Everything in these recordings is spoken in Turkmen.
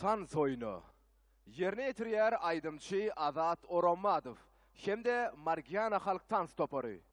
Tans oýna. Ýerine ýetirýär aýdymçy Azat Orammadow hem-de Margiana halk tans topary.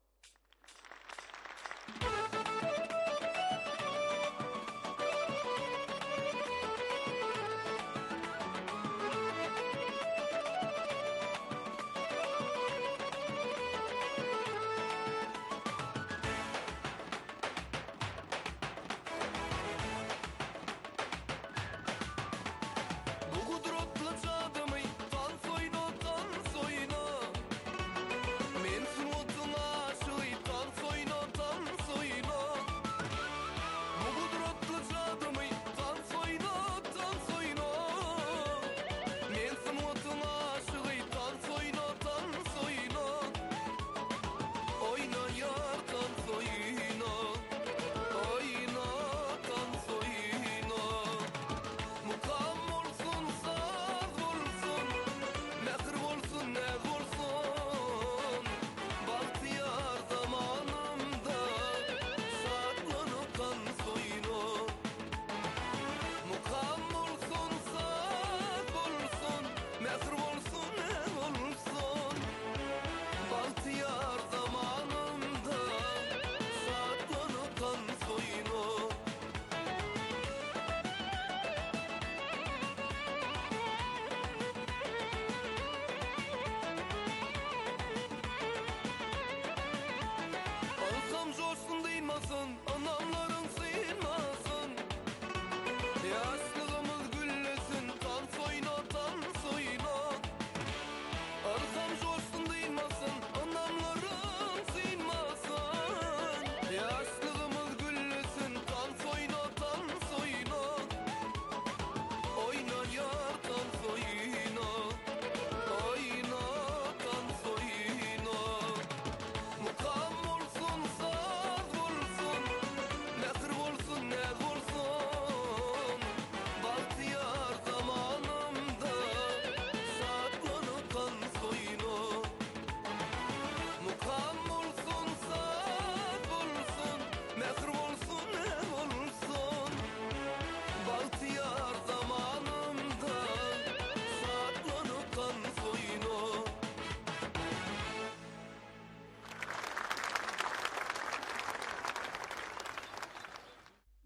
Bu gudratly jadymy tans oýna, tans oýna. Men sungatyň aşygy tans oýna, tans oýna. Bu gudratly jadymy tans oýna, tans oýna. Men sungatyň aşygy tans oýna, tans oýna. Oýna ýar tans oýna. Oýna tans oýna. Mukam bolsun, saz bolsun, mähir bolsun, näz bolsun. Bagtyýar zamanymda şatlanyp tans oýna. Mukam bolsun, saz bolsun, mähir bolsun, näz bolsun. Bagtyýar zamanymda şatlanyp tans oýna. Alsam joşsun dynmasyn, ynamlaryň synmasyn. Ýaşlygymyz güllesin, tans oýna, tans oýna. Alsam joşsun dynmasyn, ynamlaryň synmasyn. Ýaşlygymyz güllesin, tans oýna, tans oýna. Oýna ýar, tans oýna. Oýna, tans oýna. Mukam bolsun, saz bolsun, mähir bolsun, näz bolsun. Bagtyýar zamanymda şatlanyp tans oýna. Mukam bolsun, saz bolsun, mähir bolsun, näz bolsun. Bagtyýar zamanymda şatlanyp tans oýna.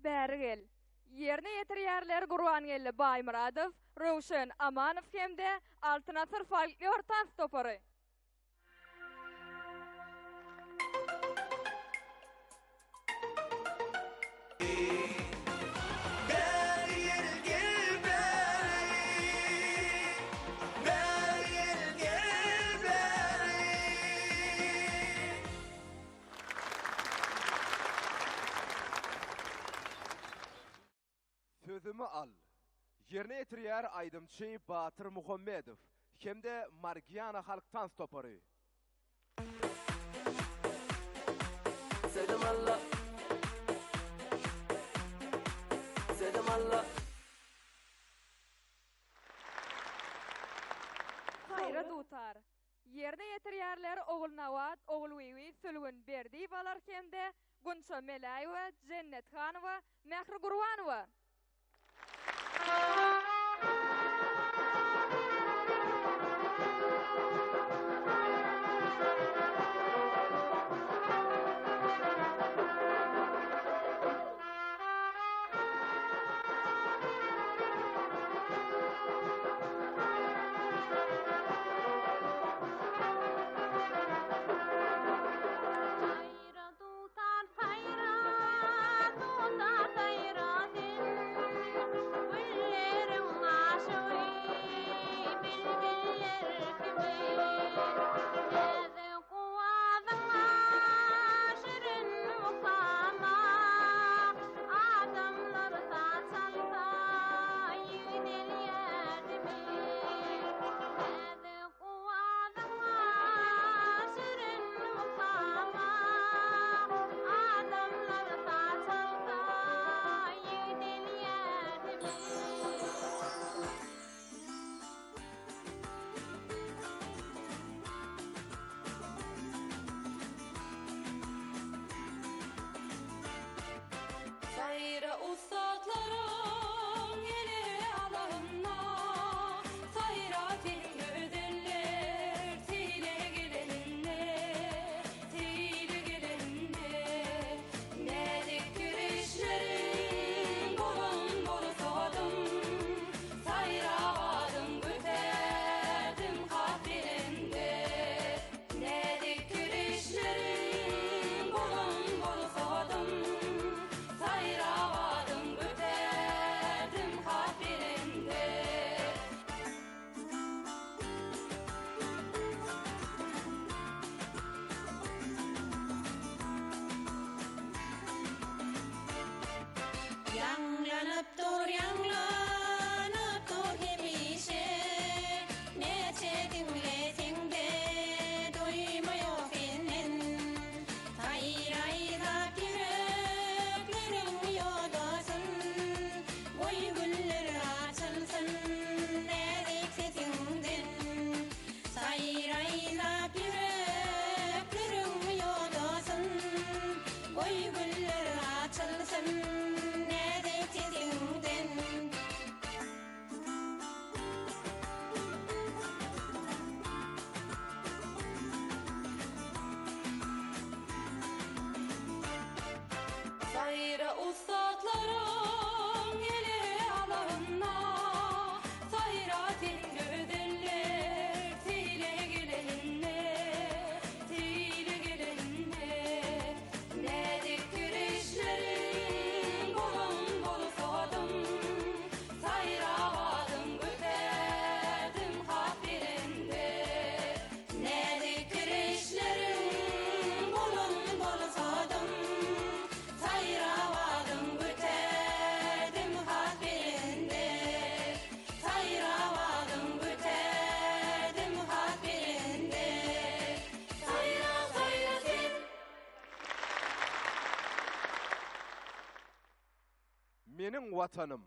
Bäri gel. Ýerine ýetirýärler Gurbangeldi Baýmyradow, Röwşen Amanow hem-de Altyn asyr folklor tans topary. Bäri gel, gel bäri. Bäri gel, gel bäri. Sözümi al. Ýerine ýetirýär aýdymçy Batyr Muhammedow hem-de Margiana halk tans topary. Sözüm alla. Sözüm alla. Saýra dutar. Ýerine ýetirýärler Ogulnabat, Ogulbibi, Sülgün Berdiýewalar hem-de Gunça Meläýewa, Jennet Hanowa, Mähri Gurbanowa. Saýra dutar saýra dutar saýra sen Gülleriň aşygy. Meniň Watanym.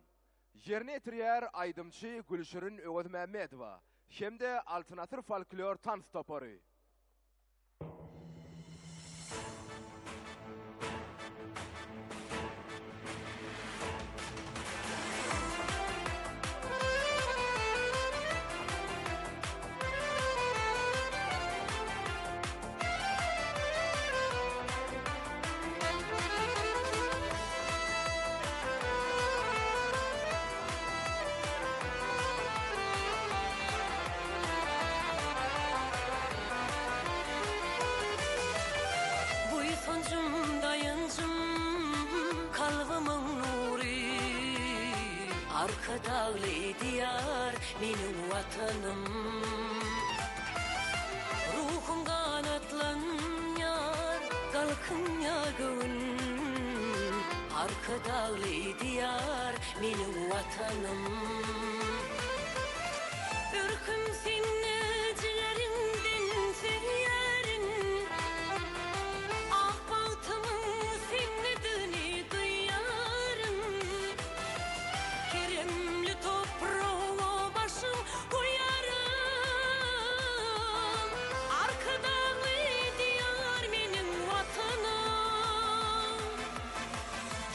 Ýerine ýetirýär aýdymçy Gülşirin Öwezmämmedowa hem-de Altyn asyr folklor tans topary. Buýsanjym, daýanjym, kalbymyň nury, Arkadagly Diýar meniň Watanym. Ruhum ganatlanýar, galkynýar göwün, Arkadagly Diýar meniň Watanym. Ürküm sende jigeriňden söýýärin, Ak bagtymyň sendedigini duýýaryn. Keremli topraga başym goýaryn, Arkadagly Diýar meniň Watanym.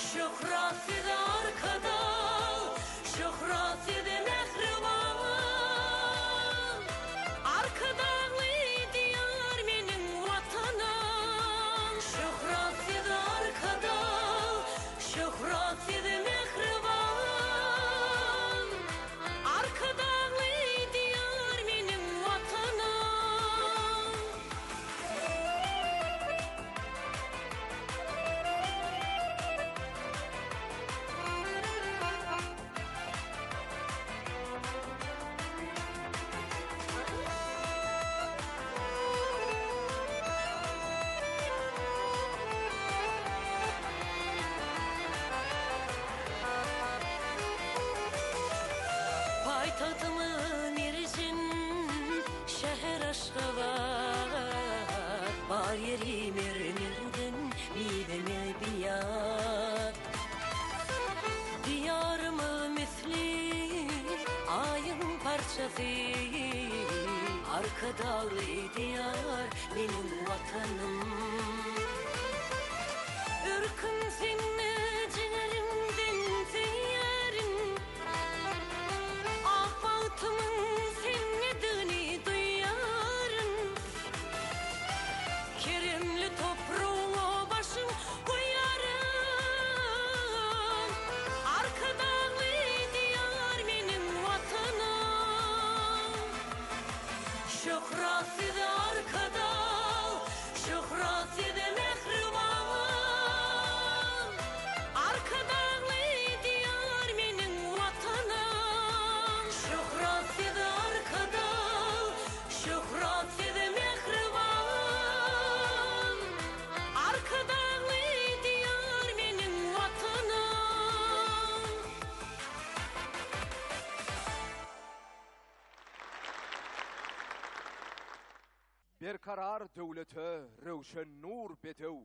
Şöhrat size Arkadag, şöhrat size mähriban. Arkadagly Diýar meniň Watanym. Şöhrat size Arkadag, Şöhrat size mähriban Arkadagly Diýar meniň Watanym. Paýtagtymyz Merjen, şäher Aşgabat, Bar ýeri mermerden mizemez binýat. Diýarymyz misli Aýyň parçasy, Arkadagly Diýar meniň Watanym. Ürküm sende jigerimden söýýärin, Ak bagtymyň sendedigini duýýaryn. Keremli topragyňa başym goýaryn. Arkadagly Diýar meniň Watanym. Şöhrat size Arkadag, şöhrat size mähriban. Arkadagly Diýar meniň Watanym. Şöhrat size Arkadag, Şöhrat size mähriban Arkadagly Diýar meniň Watanym. Berkarar döwlete röwşen nur bedew,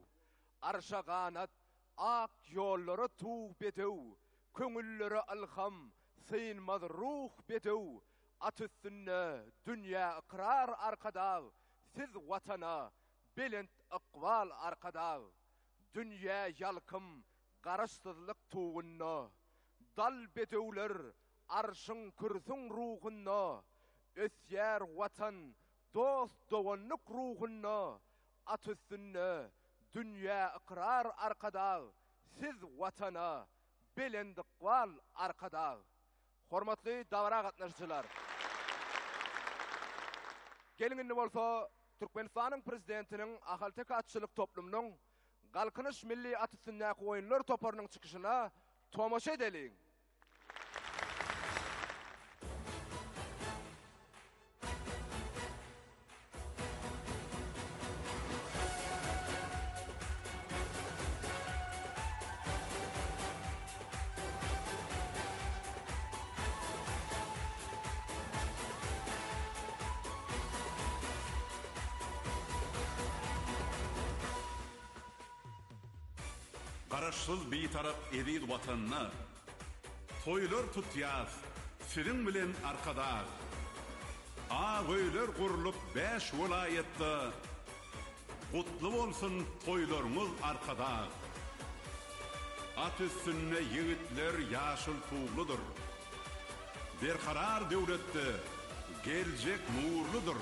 Arşa ganat, ak ýollara tug bedew, Köňüllere ylham, synmaz ruh bedew, At üstünde dünýä ykrar Arkadag, Siz Watana belent ykbal Arkadag. Dünýä ýalkym Garaşsyzlyk tugunda, Dal bedewler Arşyň kürsüň ruhunda, Ösýär Watan dost-doganlyk ruhunda, At üstünde dünýä ykrar Arkadag, Siz Watana belent ykbal Arkadag. Hormatly dabara gatnaşyjylar! Geliň indi bolsa Türkmenistanyň Prezidentiniň Ahalteke atçylyk toplumynyň Galkynyş milli at üstündäki oýunlar toparynyň çykyşyna tomaşa edeliň! Garaşsyz, Bitarap eziz Watanyna. Toýlar tutýas siziň bilen Arkadag. Ak öýler gurlup bäş welaýatda Gutly bolsun toýlaryňyz Arkadag. At üstünde ýigitler ýaşyl tugludyr. Berkarar döwletde geljek nurludyr.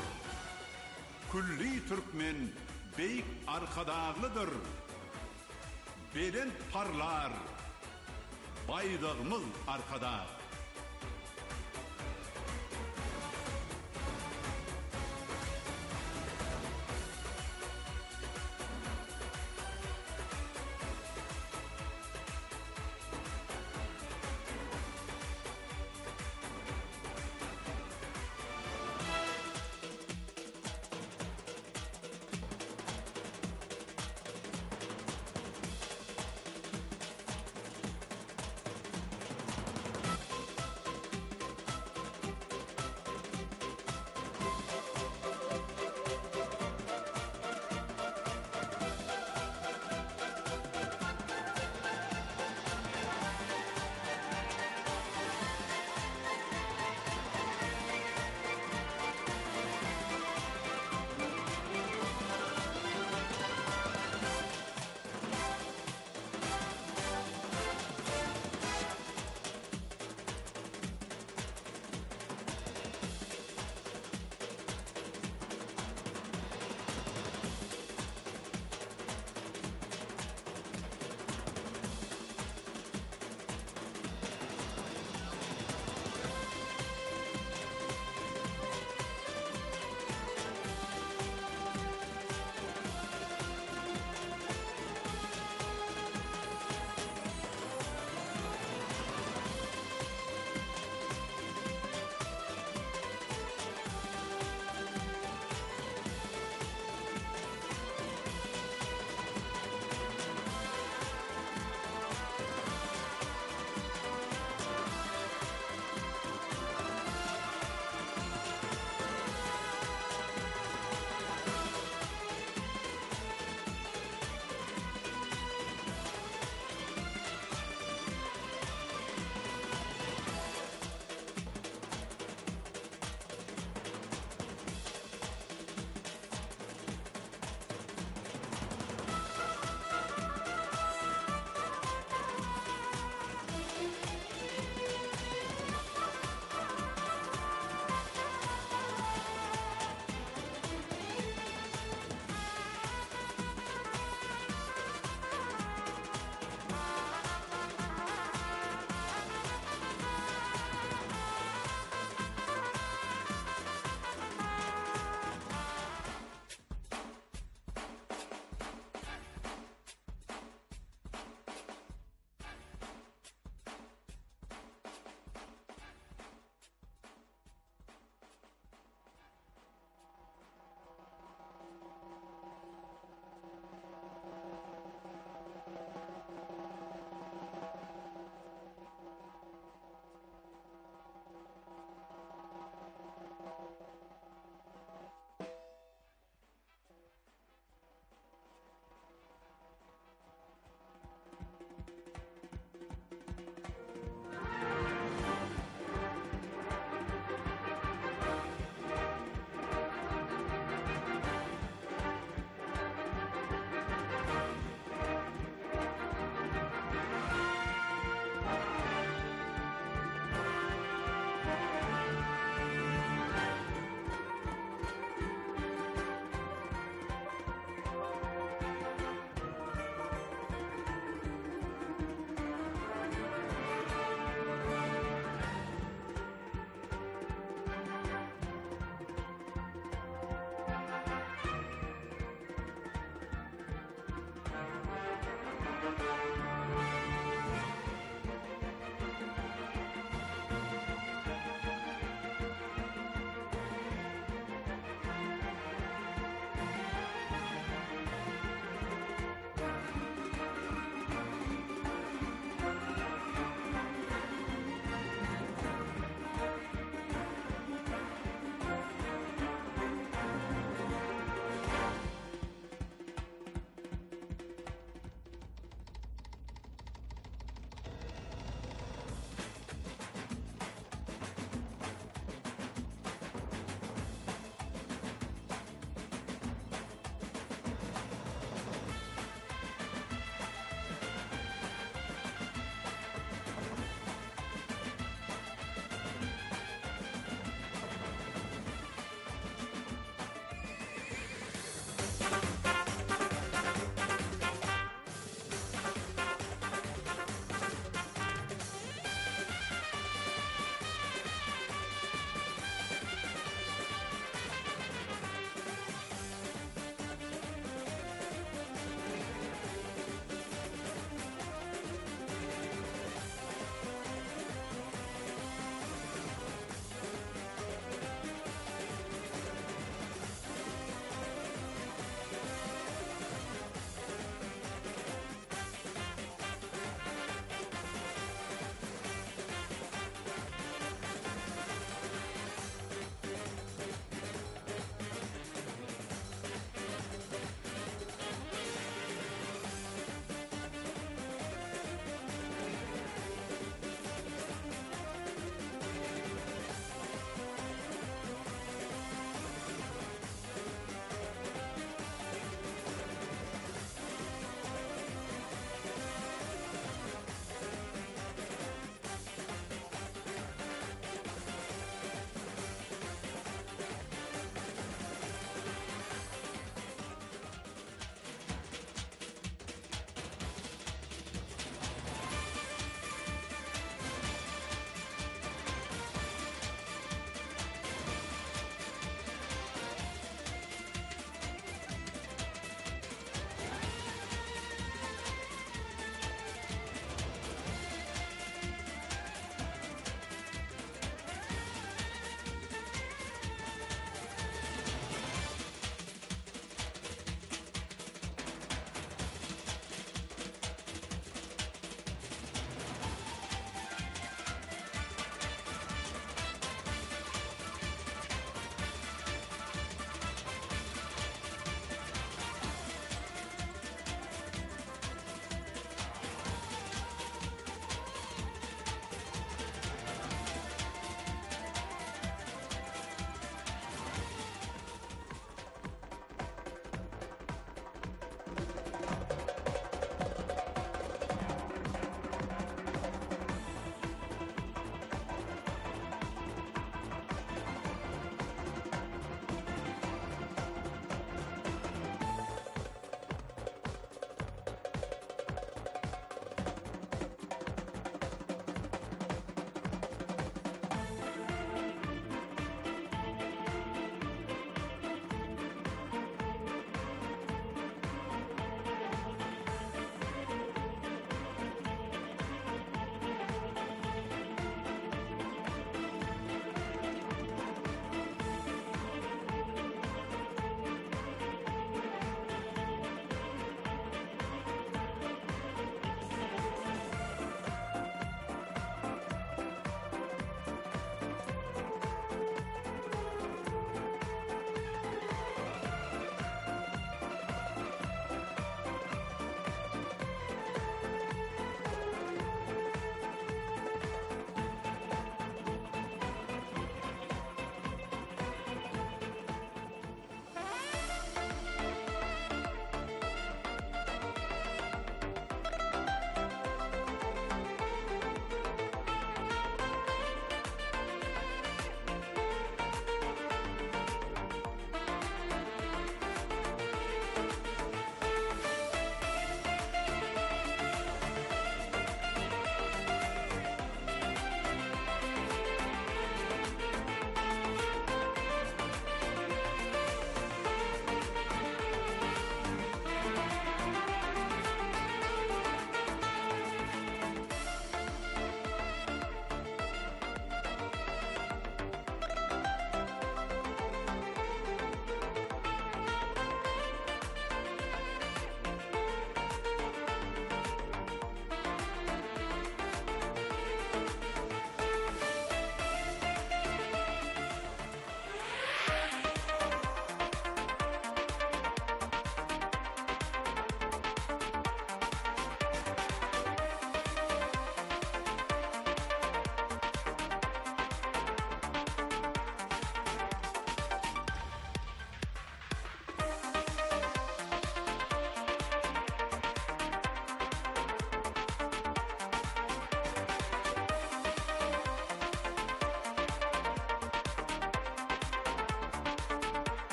Külli türkmen Beýik Arkadaglydyr. Belent parlar Baýdagymyz Arkadag.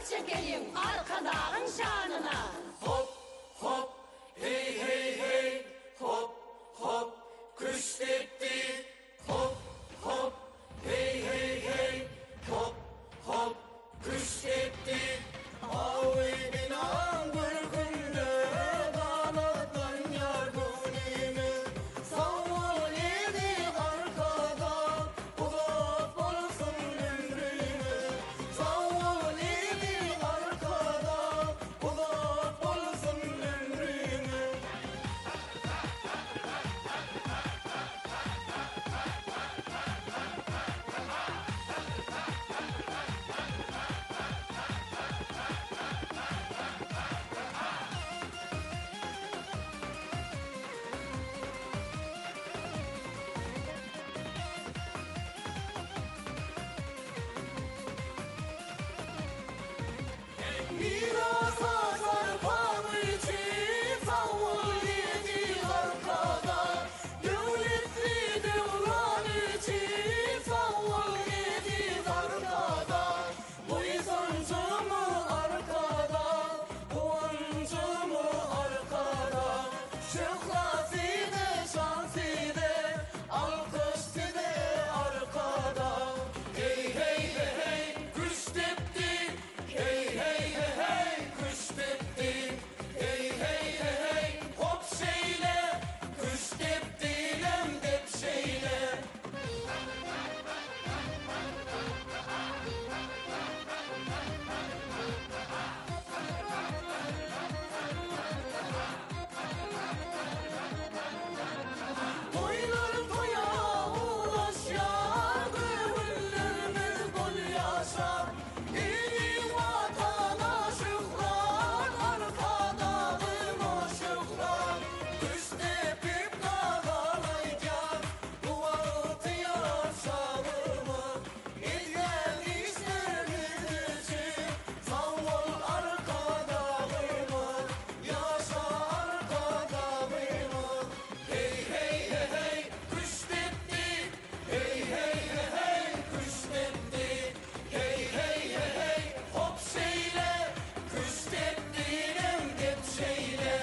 çekeliň Arkadagyň şanyna. Hop, hop, hey hey hey, hop, hop, küştdepdi. Hop, hop, hey hey hey, hop, hop, küştdepdi. Awy binaň görkünde ganatlanýar göwnümiz. Sag bol eziz Arkadag, uzak bolsun ömrümiz. Sag bol eziz Arkadag, uzak bolsun ömrümiz. Mirasa sarpam üçin sag bol eziz Arkadag, Döwletli döwran üçin sag bol eziz Arkadag, Buýsanjymyz Arkadag, guwanjymyz Arkadag, Şöhrat size, şan size, alkyş size Arkadag. Hey hey hey hey, küştdepdi, hey hey hey hey, küştdepdi, hey hey hey hey, hop şeýle, küştdepdilem dep şeýle. Toýlar toýa ulaşýar, göwünlerimiz bol ýaşar. Eziz Watana şöhrat, Arkadagyma şöhrat. Küştdepip nazar aýdýar, bu bagtyýar çagymyz. Edýän işlerimiz üçin sag bol Arkadagymyz, ýaşa Arkadagymyz. Hey hey hey hey, küştdepdi, hey hey hey hey, küştdepdi, hey hey hey hey, hop şeýle, küştdepdilem dep şeýle,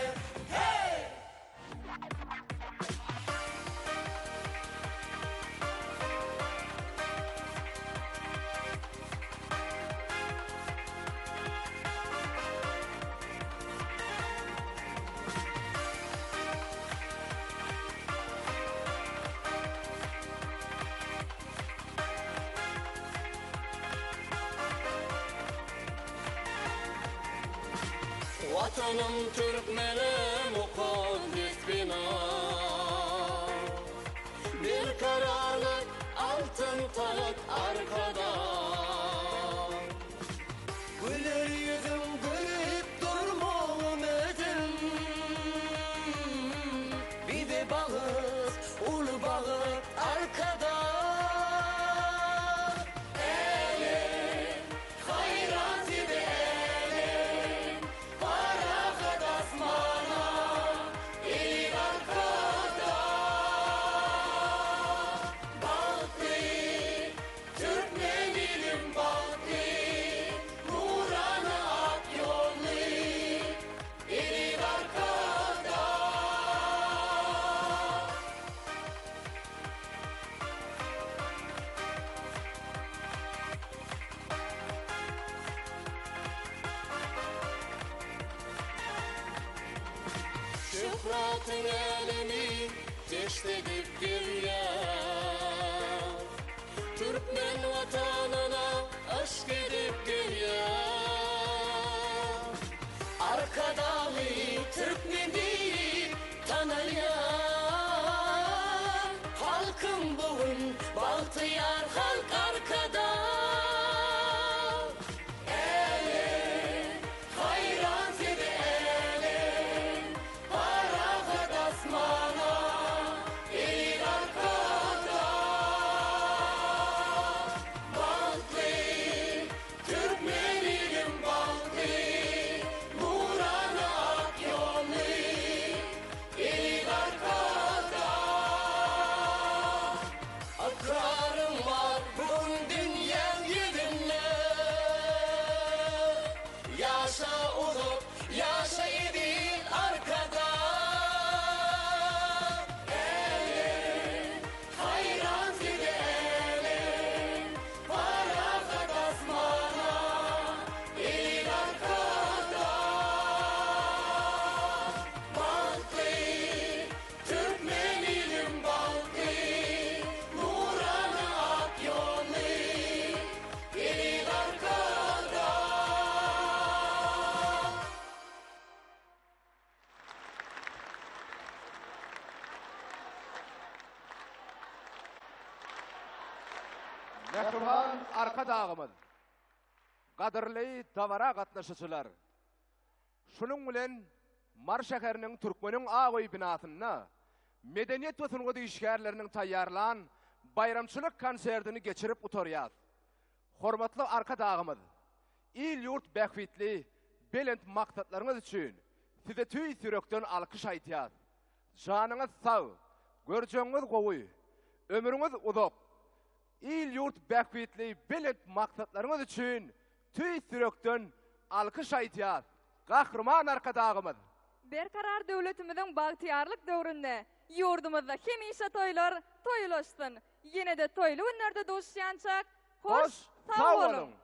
hey! Watanym türkmene mukaddes bina. Bir kararlyk altyn tagt Arkadag. Güler ýüzüň gülüp durmagy möhüm. Bize bagyt, uly bagyt Arkadag. Älem haýran size älem, parahat asmana eziz Arkadag. Bagtly türkmen ilim bagtly, nurana ak ýolly eziz Arkadag. Şöhratyň älemi teşledip gelýär. Türkmen watanyna yşk edip gelýär. Arkadagly türkmen diýip tanalýar. Halkym bu gün bagtyýar halk Arkadag. Älem haýran size älem, parahat asmana eziz Arkadag. Arkadagymyz, gadyrly dabara gatnaşyjylar! Şunuň bilen Mary şäheriniň Türkmeniň ak öýi binasynda Medeniýet we sungat işgärleriniň taýýarlan baýramçylyk konsertini geçirip gutarýas. Hormatly Arkadagymyz, il-ýurt bähbitli belent maksatlaryňyz üçin Size tüýs ýürekden alkyş aýdýas. Janyňyz sag, görjegiňiz gowy, ömrüňiz uzak, il-ýurt bähbitli belent maksatlaryňyz üçin tüýs ýürekden alkyş aýdýas, Gahryman Arkadagymyz! Berkarar döwletimiziň bagtyýarlyk döwründe ýurdumyzda hemişe toýlar toý ulaşsyn! Ýene-de toýly günlerde duşuşýançak, hoş, sag boluň!